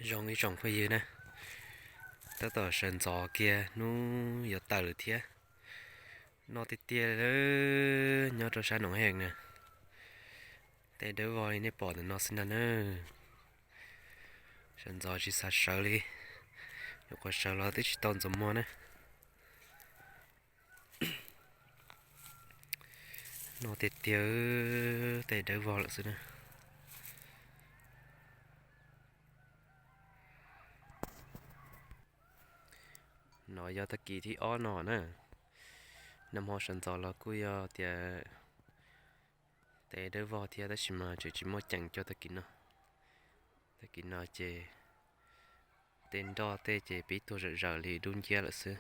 Zoo ib tsoom phooj ywg na, tab tom sawv ntxov kiag hnub yuav tawm lawm thiab. No tiag tiag, nyob rau sab Noom Heej na, tej dawb vog li nej pom ntawm no xwb ntag na. Sawv ntxov tsis xav sawv li, nyuam qhuav sawv los twb tsis tau ntxuav muag na. No tiag tiag, tej dawb vog lawm xwb na. No yog tag kis thib ob no na. Nag hmo sawv ntxov los kuj yog tias tej dawb vog thiab tab sis mas tseem tsis muaj ceem cov tag kis no. Tag kis no ces tej nroj tej ces pib tuag zawm zaws li dub nciab lawm xwb.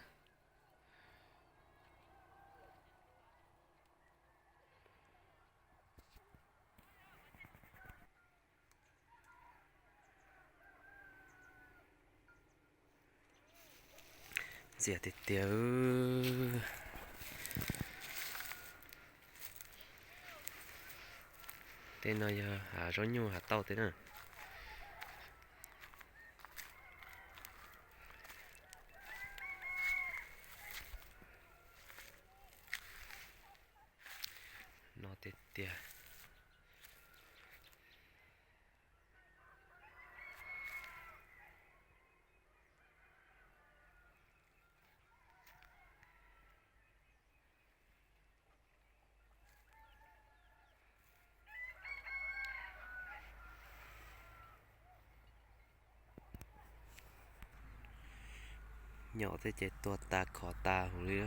Ntxias tiag tiag. Tej no yog hav zaub nyuj hav tauj tej na. No tiag tiag. Nyom tej ces tuag tas khov tas huv li.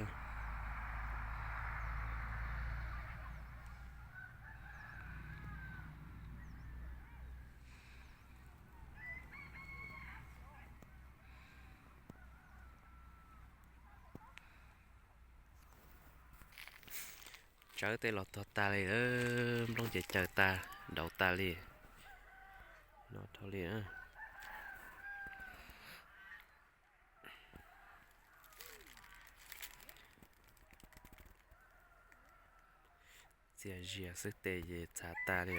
Tsawb tej los tuag tas li, nplooj ces caws tas, dauv tas li. No dhau li. Txias zias xwb tes ces txhav tas li.